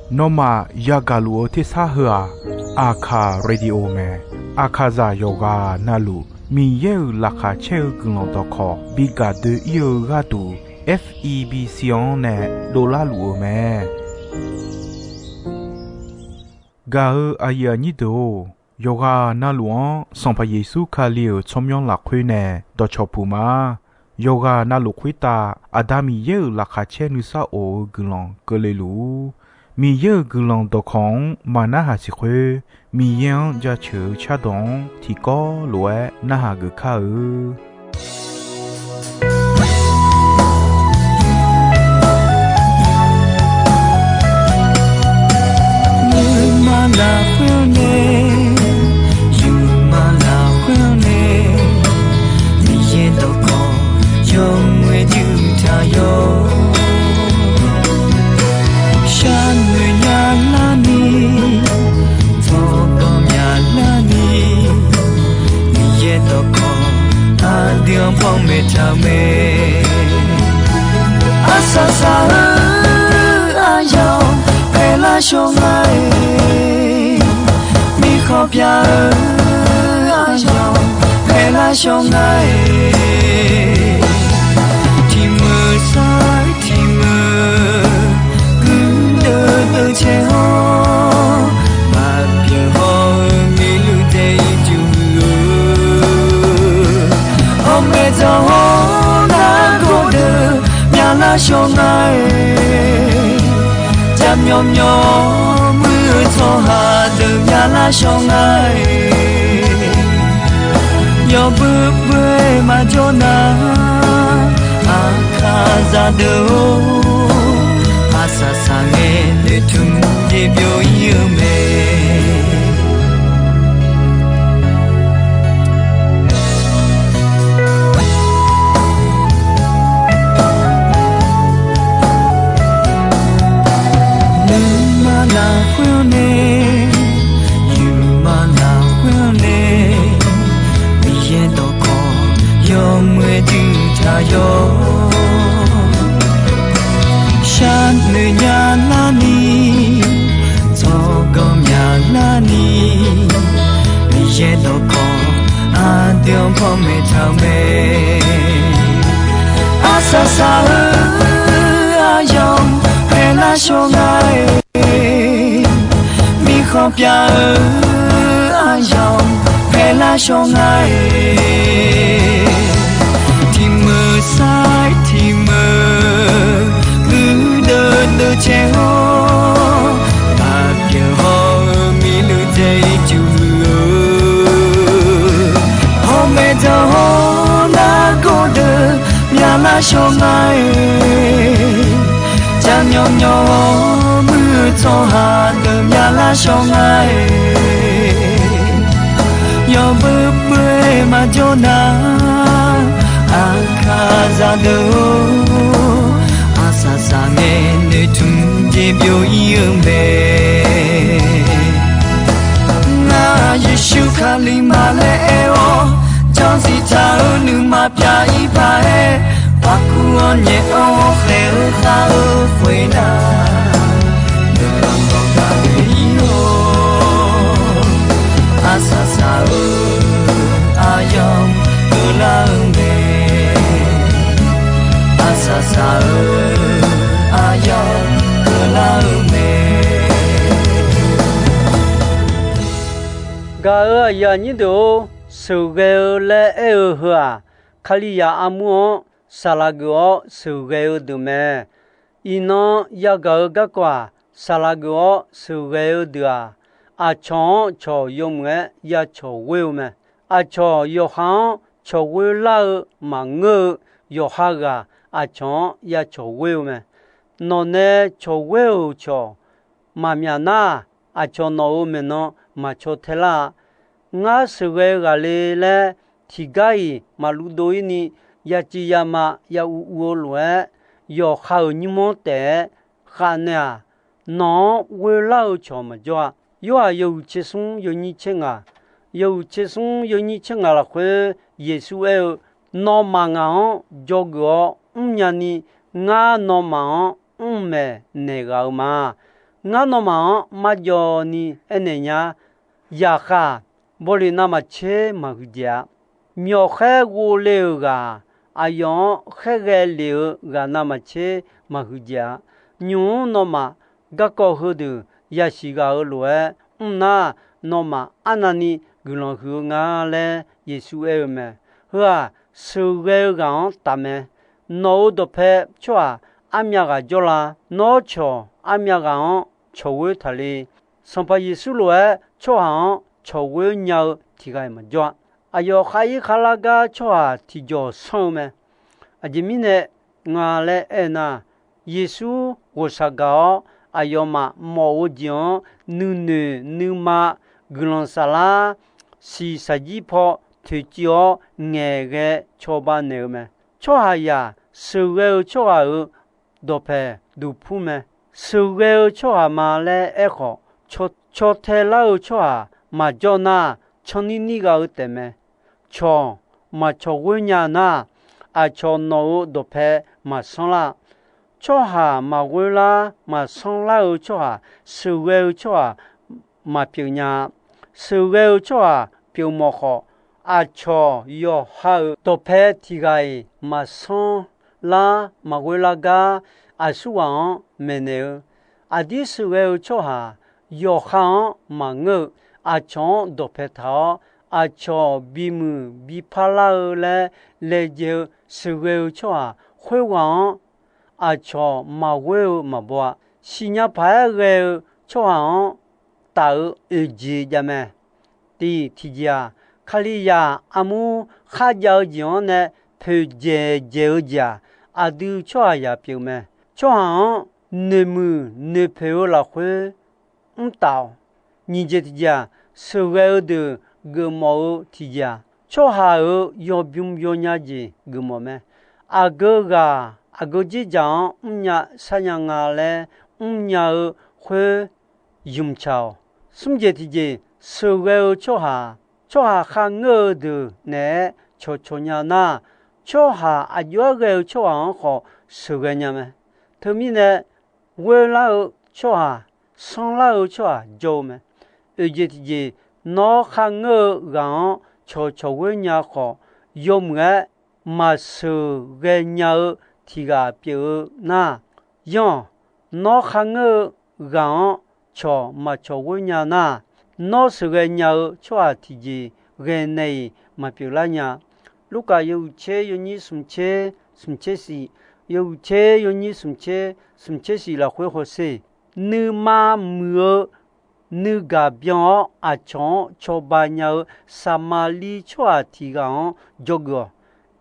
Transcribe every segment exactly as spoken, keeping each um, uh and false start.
Nawmaf yagaq luf-eu tersar heu-aq, Aqkaq Radio mae. Aqkaqzaq yawqghaq navluf Miqyaer-euq laqkhaq caer-eu guiqlanq dawqkawq bi gaq doe-ir-eu gharduq, F E B C-anr nae dovlar luf-eu mae. Gaq-eu aqyuif aqnyir deuq-or, yawqghaq navluf-anr Sanqpaq Yeqsur Kali-euq tsawrmyanr lafkhoer nae dawqcawq puq ma. Yawqghaq navluf khoertav Aqda Miqyaer-euq laqkhaq caer nuisar of-eu guiqlanq keuvle luf-ur. Miqyaer-euq guiqlanq dawqkawq-anr maqnarhaq siq khoer, Miqyaer-anr jaceuq-eu cardawq-anr tiqkawv lof-aer narhaq geuf kar-eu. Nuima lafkhoer-anr nae, yawqma lafkhoer-anr nae, Miqyaer dawqkawq yawmuiq-aer juir taq yawr. Sharnoeq nya larni, tsawrganr mya larni, Miqyaer dawqkawq aqdui-anr panmaeq taq-eu mae. Arsaq saq-eu aryamq paeqlar shawr nga-aer, mirkhanq pyaq-eu aryamq paeqlar shawr nga-aer, tiqmeuq sar-aer tiqmeuq guirdeuv deuv caer-awr, maqbyaeq haw-eu miluv dae-ir juq-eu, hawmaeq dzanq-awr nargawr deuq myalar shawr nga-aer, jaqmyawf myawf muir-eu tsawrhaq deuq myalar shawr nga-aer, yawbui bui-aer maqjawr nar, Aqkaqzaq deuq-or, arsaq saq ngae noeqtmq jeq byov-ir-eu mae. Nuima lafkhoer-anr nae, yawqma lafkhoer-anr nae, Miqyaer dawqkawq yawmuiq-aer juir taq yawr. Sharnoeq nya larni, tsawrganr mya larni, Miqyaer dawqkawq aqdui-anr panmaeq taq-eu mae. Arsaq saq-eu aryamq paeqlar shawr nga-aer, mirkhanq pyaq-eu aryamq paeqlar shawr nga-aer, tiqmeuq sar-aer tiqmeuq guirdeuv deuv caer-awr, maqbyaeq haw-eu miluv dae-ir juq-eu, hawmaeq dzanq-awr nargawr deuq myalar shawr nga-aer, jaqmyawf myawf-awr muir-eu tsawrhaq deuq myalar shawr nga-aer, yawbui bui-aer maqjawr nar, Aqkaqzaq deuq-or, arsaq saq ngae noeqtmq jeq byov-ir-eu mae. Ngar Yeqsur Kali ma laer aer-awr, janrziq taq-eu nuima pyaq-ir paq-aer, parkuv-anr nyaef-awr khaeq-eu khar-eu khoernar, nuima dawq gaq-ir-awr, arsaq saq-eu aryamq keuvlar-eu mae. Arsaq saq-eu aryamq keuvlar-eu mae. Gaq-euq aqyuif aqnyir deuq-or, sheuqghae-eu laer aer-eu heu-aq, Kalizaq armur-anr saqlaq geuf-awr sheuqghae-eu deuq mae. Iqnan yagaq-eu garkawv-aq, saqlaq geuf-awr sheuqghae-eu deuq-aq, aqcawq-anr cawq yawmuiq-aer ya cawq ghoer-eu mae. Aqcawq yawqha-anr cawq ghoer lar-eu maqngeur-eu yawqha ghaq aqcawq-anr ya cawq ghoer-eu mae. Nawqnae cawq ghoer-euq cawq maqmyaq nar-aq, aqcawq nawq-euq maeqnan maqcaw tae lar-a. Ngar sheuqghae ghaq le laer tiqgar-iq maqluv dov-ir ni, ya civ ya ma ya uv uv-eu lof-aer, yawqha-euq nymr-anr taef-aer khavnaeq-aq, nawq-anr ghoer lar-eu cawq maqjawr-a. Yorhaq yawhuiq tser smr yawnyir tser ngaq, yawhuiq tser smr yawnyir tser ngaq lafkhoer Yeqsur aer-eu, Nawmaf ngaq-anr dzawgeuf-awr mrnya ni, ngar nawmaf-anr mrmaeq naeq ghaq-eu ma. Ngar nawmaf-anr marjawv ni aernaeq nya, zaqkhav, baw lef navmaqtser maqhuiq dzaeq-a. Myawqkhaer ghovle-euq ghaq, aqyawf-anr khaerghae lef-eu ghaq navmaqtser maqhuiq dzaeq-a. Nymq-mr nawmaf garkawv heudeuq yasiq ghaq-euq lof-aer mr nar, nawmaf arnavni guiqlanq huiq-eu nga laer Yeqsur aer-eu mae. Heu-aq, sheuqghae-eu ghaq-anr taf mae. Nawq-euq dawqpae tsawrhaq armyav ghaq jawrlar. Nawr cawq armyav ghaq-anr cawq ghoer taqle. Sanqpaq Yeqsur lof-aer tsawrhaq-anr cawq ghoer nya-eu tiq ghaq-iq maqjawr-a. Aqyawf khar ir kharlar gar tsawrhaq tiqjawq sanr-eu mae. Aqjeq mirnae nga laer aernar, Yeqsur ghawqshaq gaq-awr, aqyawfmaf mawf-eu jeq-anr nuinoeq nuima guiqlanq saflar, siq saqjir paw toeqciv-awr ngaeqghae cawba naeq-eu mae. Tsawrhaqzaq sheuqghae-eu tsawrhaq-euq dawqpaeq duqpur mae. Sheuqghae-eu tsawrhaq ma laer aerkhawf, caw tae lar-eu tsawrhaq maqjawr nar, canrnir nir ghaq-eu taef mae. Cawq maqcawq ghoer nya nar, aqcawq nawq-euq dawqpae maqsanr lar. Tsawrhaq maqghoer lar maqsanr lar-eu tsawrhaq, sheuqghae-eu tsawrhaq maqpyeuf nya-a. Sheuqghae-eu tsawrhaq pyeufmawf khawf, aqcawq yawqha-euq dawqpae tiq ghaq-iq maqsanr lar maqghoer lar gar, aqsurghaq-anr maeqnaeq-eu, aqdir sheuqghae-eu tsawrhaq yawqha-anr maqngeur-eu, aqcawq-anr dawqpae taq-awr, aqcawq bimuiq bipar lar-eu laer laejae-eu sheuqghae-eu tsawrhaq khoerghaq-anr aqcawq maqghoer-eu maqbaw-a. Siqnya paq-aer ghae-eu tsawrhaq-anr taf-eu oeq jeq jav mae. Tiq, tiqjeq-aq, Kalizaq armur kharjav-eu jeq-anr nae poeqdzaeq dzaeq-eu jeq-aq, aqdui tsawrhaqzaq pyeuf mae. Tsawrhaq-anr noeqmuiq noeqpoeq-eu lafkhoer mr taf-awq. Nyiq jeq tiqjeq-aq, sheuqghae-eu deuq geufmawf-eu tiqjeq-aq, tsawrhaq-euq yawbym yawnya jeq geufmawf mae. Aqgeu ghaq aqgeu dzerdzaq-anr mrnya sharnya nga laer mrnya-eu khoer ymq tsaq-awq. Smr jeq tiqjeq, sheuqghae-eu tsawrhaq, tsawrhaq kharngeur-eu deuq naeq-aer cawqcawq nya nar, tsawrhaq aqjox-aer ghae-eu tsawrhaq-anr khawf sheuqghae nya mae. Teumirnae, ghoer lar-eu tsawrhaq, sanr lar-eu tsawrhaq jawr-eu mae. Oeq jeq tiqjeq, nawr kharngeur-eu ghaq-anr cawqcawq ghoer nya khawf, yawmuiq-aer maqsheuq ghaenya-eu tiq ghaq pyeuf-eu nar, yanr-awq. Nawr kharngeur-eu ghaq-anr cawq maqcawq ghoer nya nar, nawr sheuqghae nya-eu tsawrhaq tiqjeq ghae nae-iq maqpyeuf lar nya. Lurkaf yawhuiq tser yawnyir smq tser smq tser shif, yawhuiq tser yawnyir smq tser smq tser shif lafkhoer hawsher, nuima muiq-eu nuigaq byan-awr aqcawq-anr cawba nya-eu Saqmaqliv tsawrhaq tiq ghaq-anr dzawgeuf-awq.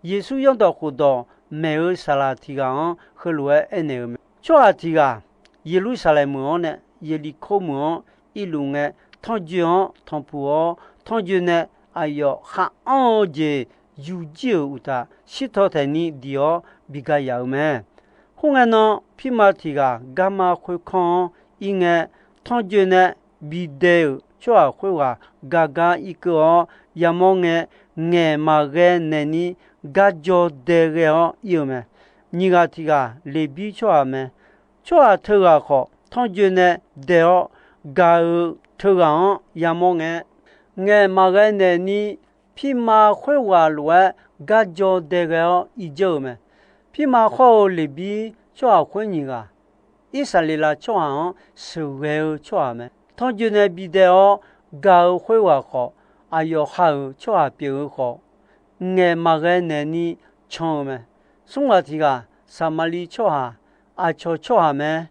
Yeqsur zanrdawq khofdawq maeq-eu saqlaq tiq ghaq-anr heulof-aer aernaeq-eu mae. Tsawrhaq tiq ghaq Yeqlursaqlaeq meuq-anr nae Yeqliqkor meuq-anr irluf ngae, tanrjoe-anr tanqpuq-awr, tanrjoe nae aqyawf khar anr-eu jeq yujir-euq uqtaf, shirtaw taeqni diq-awr bi ga yaf-euq mae. Khoerngae nan, pirma tiq ghaq garma khoerkanr-anr ir ngae, tanrjoe nae bidae-euq tsawrhaq khoerghaq gagar irkeuv-awr yamawr ngae, ngaeq maqghae naeqni garjaw dae ghae-awr ir-eu mae. Nyiq ghaq tiq ghaq Leqbir tsawrhaq mae. Tsawrhaq teughaq khawf, tanrjoe nae dae-awr gaq-euq teughaq-anr yamawr ngae, ngaeq maqghae naeqni pirma khoerghaq lof-aer garjaw dae ghae-awr irdzeur-euq mae. Pirma khawr-eu Leqbir tsawrhaq khoer nyiq ghaq, Irsaqleqlav tsawrhaq-anr sheuqghae-eu tsawrhaq mae. Tanrjoe nae bidae-awr gaq-eu khoerghaq khawf, aqyawf ha-euq tsawrhaq pyeuf-eu khawf, ngaeq maqghae naeqni can-eu mae. Smr ghaq tiq ghaq Saqmaqliv tsawrhaq, aqcawq tsawrhaq mae.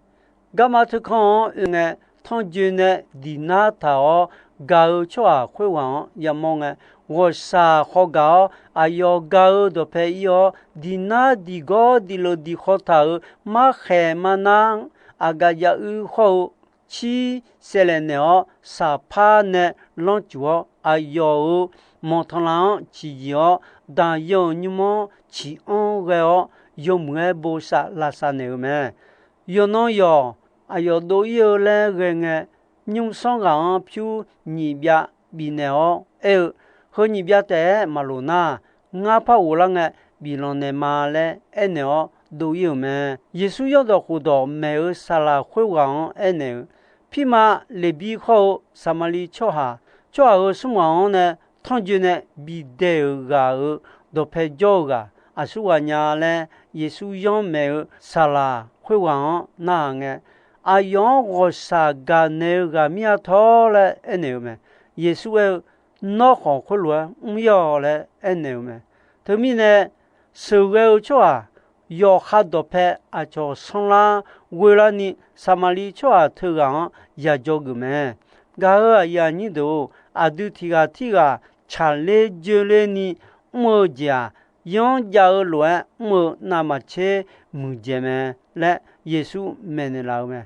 Garma teukanr-anr oe ngae, tanrjoe nae diqnar taq-awr gaq-eu tsawrhaq khoerghaq-anr yamawr ngae, ghawqshaq khawgaq-awr aqyawf gaq-eu dawqpae ir-awr, diqnar diqgawr diqleuq diqkhaw taq-euq markhaeq marnar-anr aqgaf jav uir khawr-eu cir saevlaeq naeq-awr, saqpar nae lanrcuf-awr, aqyawf-euq manqtanqlav-anr ciqyiq-awr, daqyan-euq nymr-anr ciq anr ghae-awr, yawmuiq-aer bosav lavsav naeq-eu mae. Yawqnan yawq aqyawf dov ir-eu laer ghae ngae, nymrsanr ghaq-anr pyur nyiq byav bifnaeq-awr aer-eu, Heu nyiq byav taef-aer maqloq nar, ngar par ghoflar ngae biflanq naeq ma laer aernaeq-awr, dov-ir-euq mae. Yeqsur Yawrdawq khofdawq maeq-eu saqlaq khoerghaq-anr aernaeq-eu, Pirma Leqbir hawr-eu Saqmaqliv tsawrhaq, tsawrhaq-euq smr ghaq-anr nae tanrjoe nae bidae-euq ghaq-euq dawqpae jawr-eu ghaq aqsurghaq nya laer, Yeqsur yanr maeq-eu saqlaq khoerghaq-anr narhaq ngae, aqyawf-anr ghawqshaq gaqnaeq-eu ghaq mir-a tawr laer aernaeq-eu mae. Yeqsur aer-eu, Nawr khawf khoerlof-aer mr-ir-awq laer aernaeq-eu mae. Teumirnae, sheuqghae-eu tsawrhaq yawqha dawqpae aqcawq sanrlar ghoelarni, Saqmaqliv tsawrhaq teughaq-anr yajawr geuf mae. Gaq-euq aqyuif aqnyir deuq-or, aqdui tiq ghaq tirghaq tsaqler joerlerni mr-eu jeq-aq, yanr jav-eu lof-aer mr-eu navmaqtser muiqdzaeq mae laer Yeqsur maeqnaeq laf-eu mae.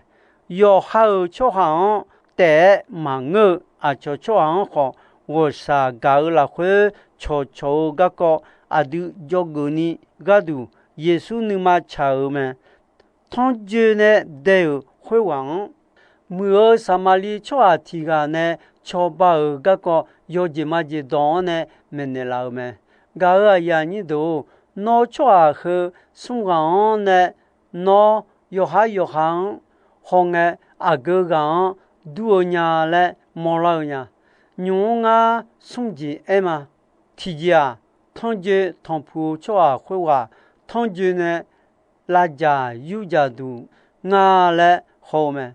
Yawqha-euq tsawrhaq-anr taef-aer maqngeur-eu aqcawq tsawrhaq-anr khawf, ghawqshaq gaq-eu lafkhoer cawqcawq-eu garkawv aqdui dzawgeuf ni gharduq, Yeqsur nuima tsaq-euq mae. Tanrjoe nae dae-euq khoerghaq-anr, muiq-eu Saqmaqliv tsawrhaq tiq ghaq nae cawba-euq garkawv yawjeq majeq dawq-anr nae maeqnaeq laf-euq mae. Gaq-euq aqyuif aqnyir deuq-or, nawr tsawrhaq heu smr ghaq-anr nae nawr yawqhar yawqha-anr hawngae, aqgeu ghaq-anr dur-eu nya laer mawrlar-eu nya. Nymq-mr ngar smr jeq aer ma. Tiqjeq-aq, tanrjoe tanqpuq-eu tsawrhaq khoerghaq tanrjoe nae lavdzaq yurdzaq duq nga laer haw-eu mae.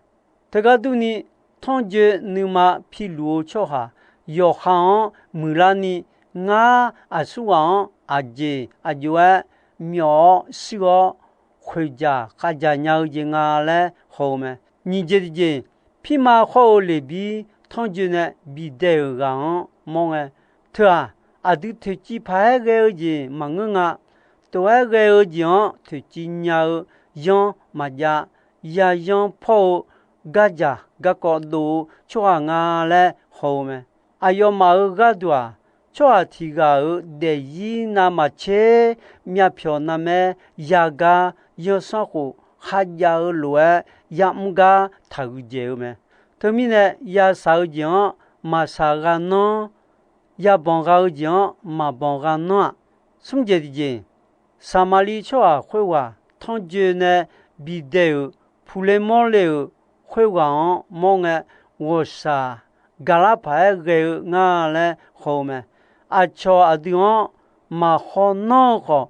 Teugar durni, tanrjoe nuima piluf-eu tsawrhaq yawqha-anr muiqlarni, ngar aqsurghaq-anr aqjeq aqjox-aer myawf-awr shuir-awr khoeqdzaq khavdzaq nya-eu jeq nga laer haw-eu mae. Nyiq jeq tiqjeq, pirma khawr-eu Leqbir tanrjoe nae bidae-euq ghaq-anr mawr ngae, teu-aq, aqdui toeqciv paq-aer ghae-eu jeq maqngeur nga. Tof-aer ghae-eu jeq-anr toeqciv nya-eu yanr maqjav, yayanr pawr-eu gardzaq garkawv dov-eu tsawrhaq nga laer haw-eu mae. Aqyawfmaf-euq gharduq-aq, tsawrhaq tiq ghaq-euq daefzir navmaqtser myavpyawq narmaer yagar, yanrsanrkhof kharjav-eu lof-aer ya'mr gar taqhuiq dzaeq-eu mae. Teumirnae, yashaq-eu jeq-anr maqshaq gha nanr, yabanq gha-eu jeq-anr maqbanq gha nanr-aq, smr jeq tiqjeq, Saqmaqliv tsawrhaq khoerghaq tanrjoe nae bidae-euq puqle mawrle-euq khoerghaq-anr mawr ngae, ghawqshaq gaqlar paq-aer ghae-eu nga laer haw-eu mae. Aqcawq aqdui-anr maqhaw nanr-eu khawf,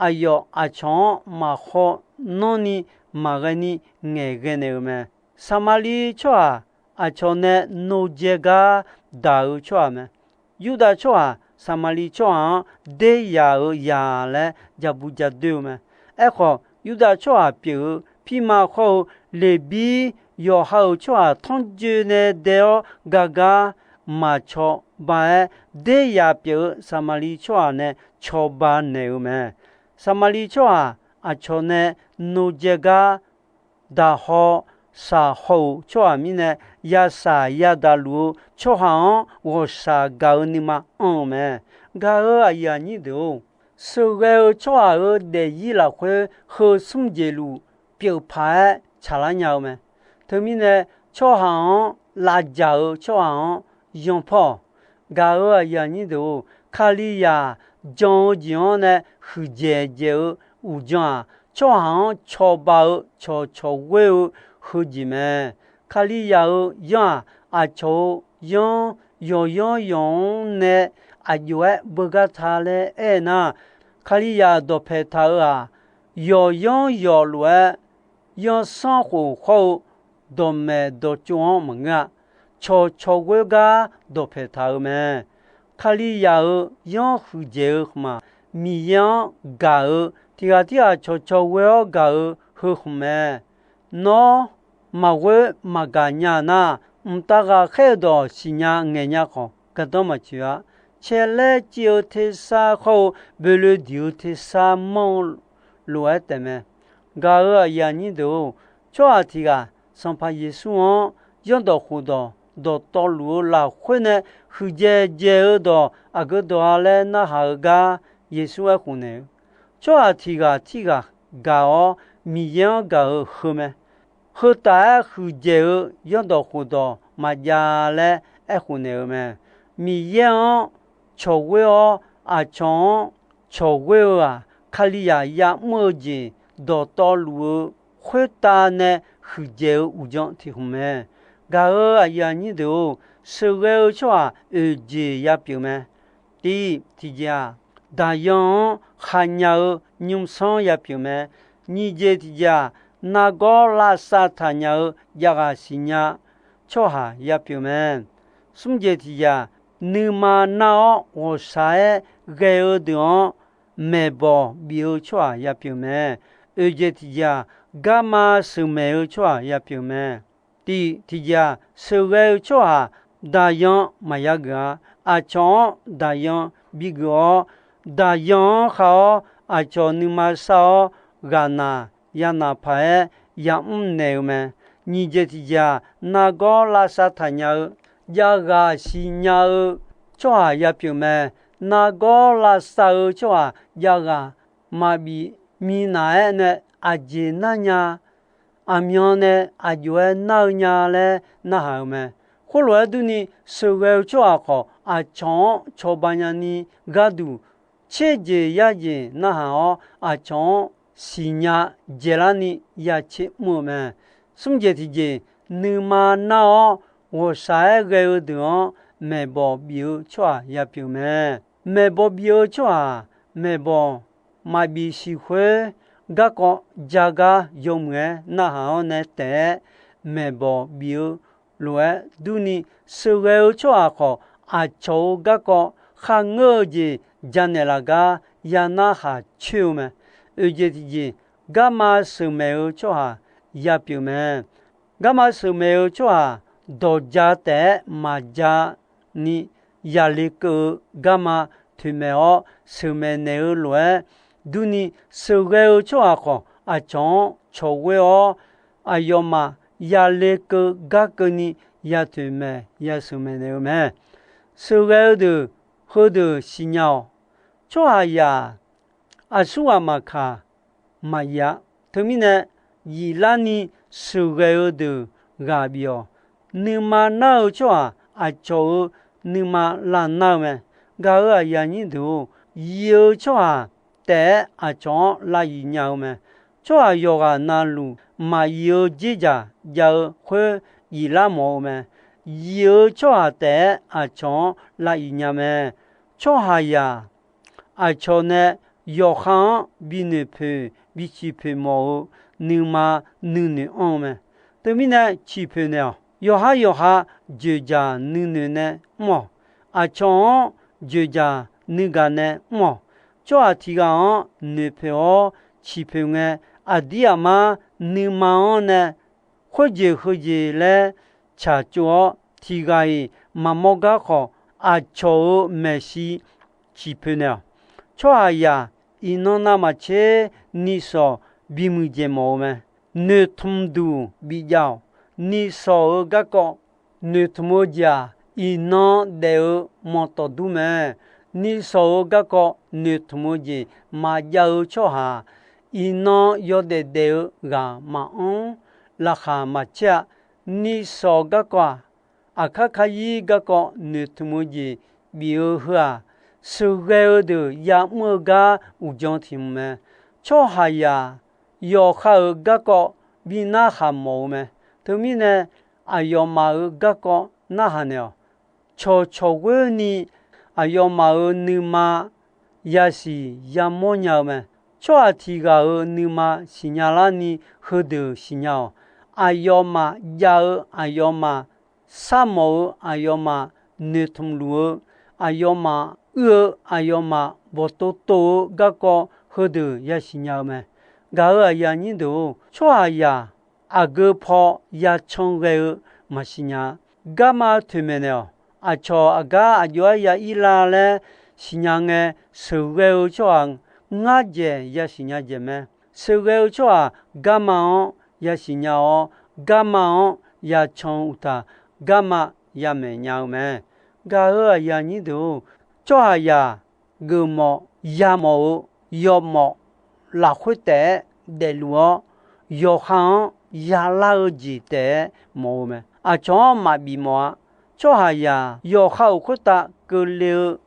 aqyawf aqcawq-anr maqhaw nanrni maqghae ni ngaeqghae naeq-eu mae. Saqmaqliv tsawrhaq aqcawq nae nodzae gar daq-eu tsawrhaq mae. Yurdav tsawrhaq Saqmaqliv tsawrhaq-anr deryaq-euq yaq laer jabu jadoer-eu mae. Aerkhawf, Yurdav tsawrhaq pyeuf-eu pirma khawr-eu Leqbir yawqha-euq tsawrhaq tanrjoe nae dae-awr gagar maqcawba-aer, deryaq pyeuf-eu Saqmaqliv tsawrhaq nae cawba naeq-eu mae. Saqmaqliv tsawrhaq aqcawq nae nodzae gar daqhaw shaqhaw-euq tsawrhaq mirnae, yashaq yadaq luf-eu tsawrhaq-anr ghawqshaq gaq-eu nuima anr-eu mae. Gaq-euq aqyuif aqnyir deuq-or, sheuqghae-eu tsawrhaq-euq daefzir lafkhoer heu smr jeq luf pyeuf paq-aer tsaqlar nya-eu mae. Teumirnae, tsawrhaq-anr lavdzaq-eu tsawrhaq-anr yanrpawr-awq. Gaq-euq aqyuif aqnyir deuq-or, Kalizaq jan-eu jeq-anr nae huiqdzaeq dzaeq-eu uqdzan-aq, tsawrhaq-anr cawba-eu cawqcawq ghoer-eu heujeq mae. Kalizaq-euq yanr-aq, aqcawq-euq yanr yawqyanr yawq-anr nae aqjox-aer beugar ta laer aernar, Kalizaq dawqpaeq taq-euq-aq, yawqyanr yawq lof-aer yanrsanrkhof khawr-eu dawqmaeq dawqtsov-anr maqngeur-a. Cawqcawq ghoer gar dawqpaeq taq-euq mae. Kalizaq-euq yanr huiqdzaeq-eu khmq-aq, Miqyaer-anr gaq-eu tiq ghaq tirghaq cawqcawq ghoer-awr gaq-eu heu khmq mae. Nawr maqghoer maqgaq nya nar, mqtav ghaqkhaer-eu dawq siqnya ngaeqnya khawf, gardanr maqtsoeq-a. Caerlaer civ-eu tersar khawr-eu boeloe diq-eu tersar manr-eu lof-aer taef mae. Gaq-euq aqyuif aqnyir deuq-or, tsawrhaq tiq ghaq Sanqpaq Yeqsur-anr zanrdawq khofdawq dawqtawvluf-eu lafkhoer nae huiqdzaeq dzaeq-eu dawq aqgeu dawq-a laer narhaq-eu gar Yeqsur aerkhof naeq-eu, tsawrhaq tiq ghaq tirghaq gaq-awr Miqyaer-anr gaq-eu heu mae. Heu taf-aer huiqdzaeq-eu zanrdawq khofdawq maqjav laer aerkhof naeq-eu mae. Miqyaer-anr cawqghoer-awr aqcawq-anr cawqghoer-eu-aq, Kalizaq ya'mr-eu jeq dawqtawvluf-eu khoertav nae huiqdzaeq-eu uqdzan tiq hmq mae. Gaq-euq aqyuif aqnyir deuq-or, sheuqghae-eu tsawrhaq oeqjeq yapyeuf mae. Tiv tiqjeq-aq, daqyan-anr khaqnya-eu nymrsanr yapyeuf mae. Nyiq jeq tiqjeq-aq, nargawr lavsav taqnya-eu javghaq siqnya tsawrhaq yapyeuf mae. Smr jeq tiqjeq-aq, nuima nar-awr ghawqshaq-aer ghae-eu deuq-anr maeqbawq bif-eu tsawrhaq yapyeuf mae. Oeq jeq tiqjeq-aq, garma sheuqmaeq-eu tsawrhaq yapyeuf mae. Tiv tiqjeq-aq, sheuqghae-eu tsawrhaq daqyan maqya geuf-a. Aqcawq-anr daqyan bigeuf-awr, daqyan-anr khav-awr aqcawq nuima sar-awr ghaqnaq yanaq paq-aer yamr naeq-eu mae. Nyiq jeq tiqjeq-aq, nargawr lavsav taqnya-eu javghaq siqnya-eu tsawrhaq yapyeuf mae. Nargawr lavsav-eu tsawrhaq javghaq maqbif minav-aer nae aqjeq narnya, aqmyan nae aqjox-aer nar-eu nya laer narhaq-eu mae. Khoerlof-aer durni, sheuqghae-eu tsawrhaq khawf aqcawq-anr cawba nyani gharduq, tserjeq yarjeq narhaq-awr aqcawq-anr siqnya dzaeqlarni ya tser mr-eu mae. Smr jeq tiqjeq, nuima nar-awr ghawqshaq-aer ghae-eu deuq-anr maeqbawq bif-eu tsawrhaq yapyeuf mae. Maeqbawq bif-eu tsawrhaq maeqbawq maqbif siq khoer garkawv jagar yawmuiq-aer narhaq-awr nae taef-aer maeqbawq bif-eu lof-aer durni, sheuqghae-eu tsawrhaq khawf aqcawq-euq garkawv kharngeur-eu jeq janaeq laf gar ya narhaq coer-eu mae. Oeq jeq tiqjeq, garma sheuqmaeq-eu tsawrhaq yapyeuf mae. Garma sheuqmaeq-eu tsawrhaq dawqja taef-aer maqja ni yale keuv-eu garma toeqmaeq-awr sheuqmaeq naeq-eu lof-aer durni, sheuqghae-eu tsawrhaq khawf aqcawq-anr cawqghoer-awr, aqyawfmaf yale keuv gar keuvni ya toeqmaeq ya sheuqmaeq naeq-eu mae. Sheuqghae-eu deuq heudeuq siqnya-awq. Tsawrhaqzaq aqsurghaq maqkaq maqyif-a. Teumirnae, yiflarni sheuqghae-eu deuq ghaq bif-awq. Nuima nar-eu tsawrhaq aqcawq-euq nuima lavnar-eu mae. Gaq-euq aqyuif aqnyir deuq-or, yif-eu tsawrhaq taef-aer aqcawq-anr lavyif nya-eu mae. Tsawrhaq yawqghaq navluf maqyif-eu dzerdzaq jav-eu khoer yiflar mawf-eu mae. Yif-eu tsawrhaq taef-aer aqcawq-anr lavyif nya mae. Tsawrhaqzaq aqcawq nae yawqha-anr binoeq poeq biciq poeq mawf-eu nuima nuinoeq anr-eu mae. Teumirnae ciqpoeq naeq-awq. Yawqha yawqha dzoeqdzaq nuinoeq nae mr-awq. Aqcawq-anr dzoeqdzaq nuigaq nae mr-awq. Tsawrhaq tiq ghaq-anr noeqpoeq-awr ciqpoeq ngae, aqdir aqmar nuima-anr nae khoerjeq heujeq laer tsaqtsov-awr, tiq ghaq-iq maqmawr gar khawf, aqcawq-euq maeqshi ciqpoeq naeq-awq. Tsawrhaqzaq iqnan navmaqtser nishawq bimuiq jeq mawf-eu mae. Noeqtmq duq bijav-awq. Nishawq-euq garkawv noeqtmq-eu jeq-aq, iqnan daef-eu manqtawf dur mae. Nishawq-euq garkawv noeqtmq-eu jeq maqjav-eu tsawrhaq, iqnan yawdaef daef-eu ghaq maqanr, laqkhaq maqcaer-a. Nishawq garkawv-aq, aqkar karyir garkawv noeqtmq-eu jeq bif-eu heu-aq, sheuqghae-eu deuq yamr-eu gar uqdzan tiq hmq mae. Tsawrhaqzaq yawqha-euq garkawv bi narhaq mawf-eu mae. Teumirnae, aqyawfmaf-euq garkawv narhaq naeq-awq. Cawqcawq ghoer ni aqyawfmaf-euq nuima yasiq yamawr nya-eu mae. Tsawrhaq tiq ghaq-euq nuima siqnya larni heudeuq siqnya-awq. Aqyawfmaf jav-eu, aqyawfmaf sharmawf-eu, aqyawfmaf noeqtmq luf-eu, aqyawfmaf uir-eu, aqyawfmaf bawqtov tov-eu garkawv heudeuq yasiq nya-eu mae. Gaq-euq aqyuif aqnyir deuq-or, tsawrhaqzaq aqgeu paw yacan ghae-eu maqsiq nya-a. Garma toeqmaeq naeq-awq. Aqcawq aqgar aqjox-aer ya ir lar laer siqnya ngae, sheuqghae-eu tsawrhaq ngar dzaeq yasiq nya dzaeq mae. Sheuqghae-eu tsawrhaq garma-anr yasiq nya-awr, garma-anr yacan-eu uqtaf, garma yamaeq nya-eu mae. Gaq-euq aqyuif aqnyir deuq-or, tsawrhaqzaq geufmawf yamawf-eu yawmawf lafkhoer taef-aer daefluf-awr, yawqha-anr yalar-eu jeq taef-aer mawf-eu mae. Aqcawq-anr maqbif mawf-a. Tsawrhaqzaq yawqha-euq khoertav keuvle-eu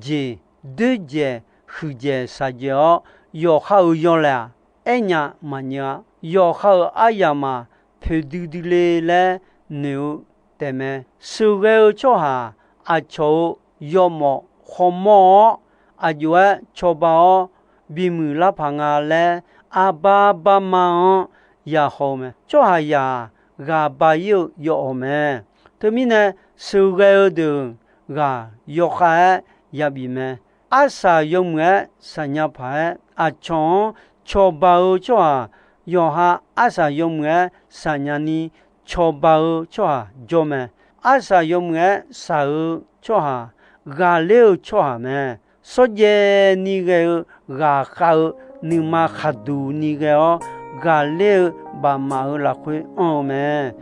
jeq doerdzaeq huiqdzaeq shaqdzaeq-awr, yawqha-euq yawlaeq-aq, aernya maqnyeuv-a. Yawqha-euq aryamq-aq, poeqdui dui le laer noeq-eu taefmae. Sheuqghae-eu tsawrhaq aqcawq-euq yawmawf khawmawr-awr, aqjox-aer cawba-awr bimuiq lar paq nga laer, arbar barma-anr yahaw-eu mae. Tsawrhaqzaq-aq, ghaq ba-ir-eu yawf-awq mae. Teumirnae, sheuqghae-eu deuq ghaq yawkhav-aer yabif mae. Arsaq yawmuiq-aer saqnya paq-aer, aqcawq-anr cawba-eu tsawrhaq, yawqha arsaq yawmuiq-aer saqnya ni cawba-eu tsawrhaq jawr mae. Arsaq yawmuiq-aer saq-eu tsawrhaq, ghaqler-eu tsawrhaq mae. Shawrjaev ni ghae-eu ghaqkhav-eu nuima khaqduq ni ghae-awr, ghaqler-eu bafmaf-euq lafkhoer anr-eu mae.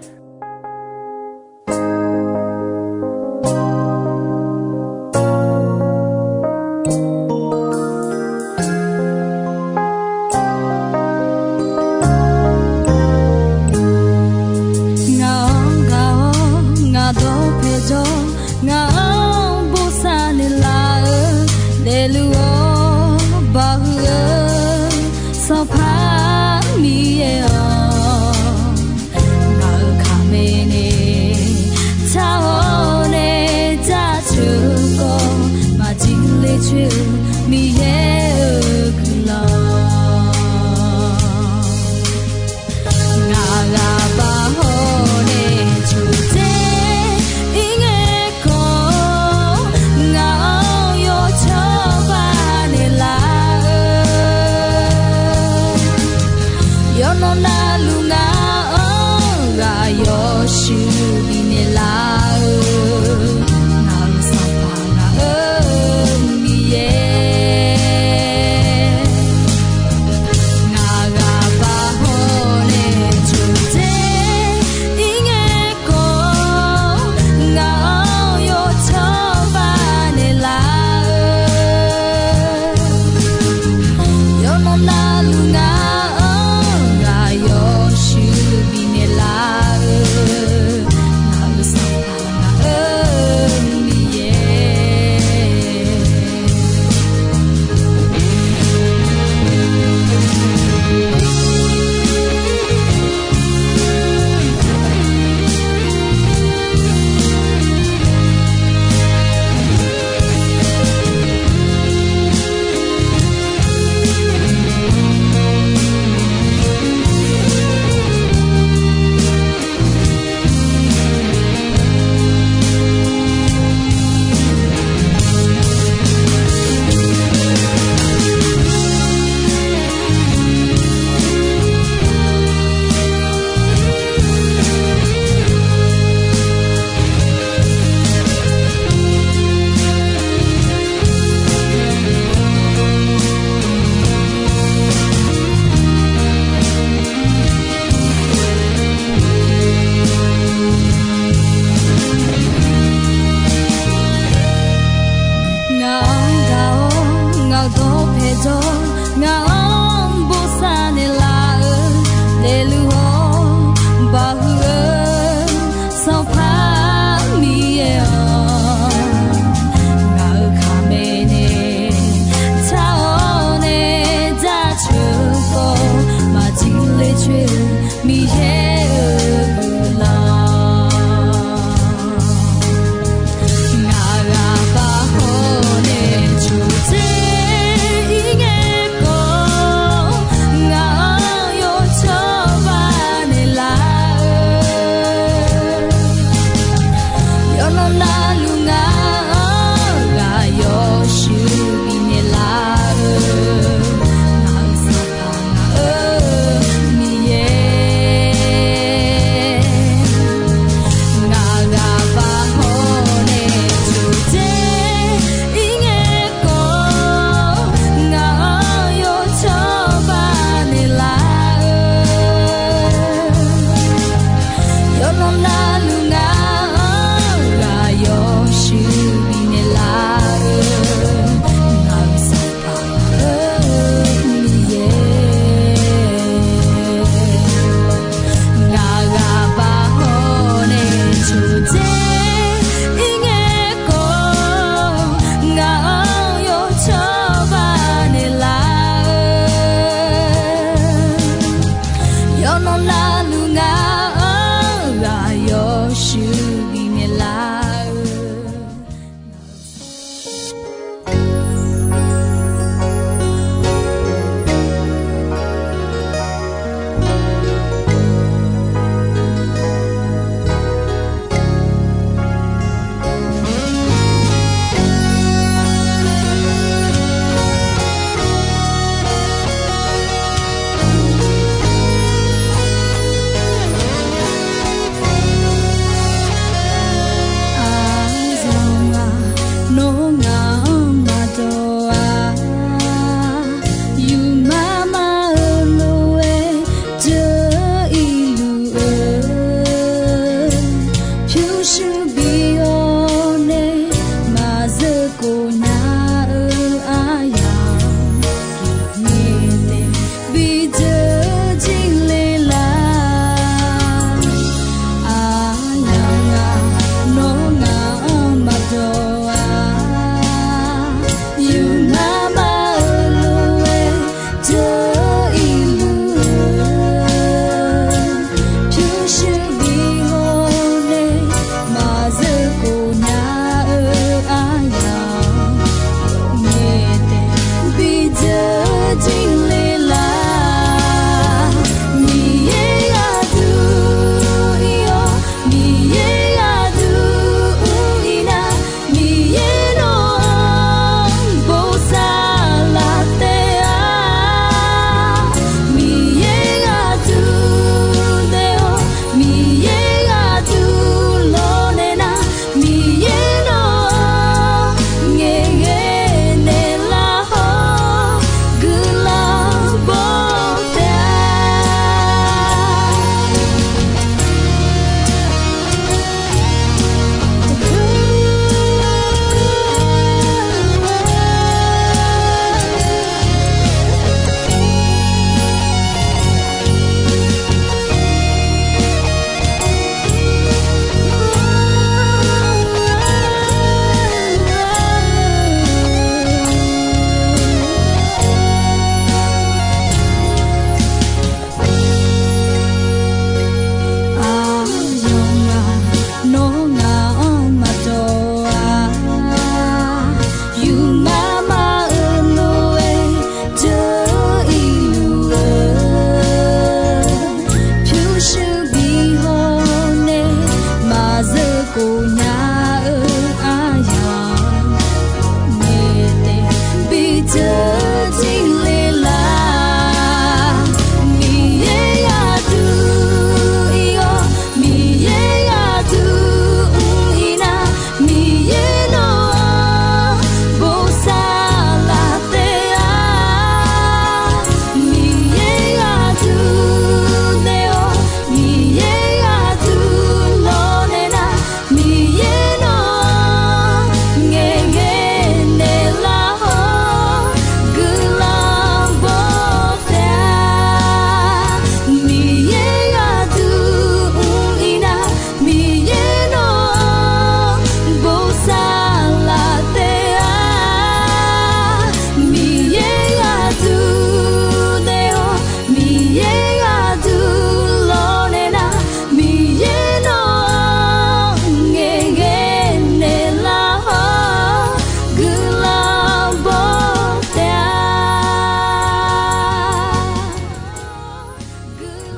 Ngaq-anr gaq-awr ngaq dawq paeqjawr, ngaq-anr bosav naeqlaf-eu, daefluf-awr bahuiq-eu Sanqpaq Miqyaer-awq, ngaq-euq kaq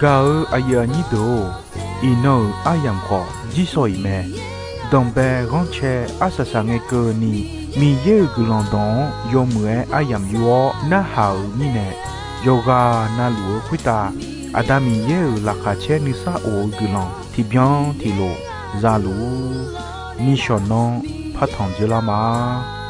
Gaq-eu aqyuif aqnyir deuq-or, iqnan-euq aryamq khawf jirsawq iq mae. Danqbae ghanrcae arsaq saq ngae keuvni, Miqyaer-euq guiqlanq dawq-anr yawmuiq-aer aryamq yur-awr narhaq-euq mirnae, yawqghaq navluf-eu khoertav Aqda Miqyaer-euq laqkhaq caer nuisar of-eu guiqlanq tiqbyan tiqlof za luf-ur. Nishawq nanr partanq dzoerlar ma.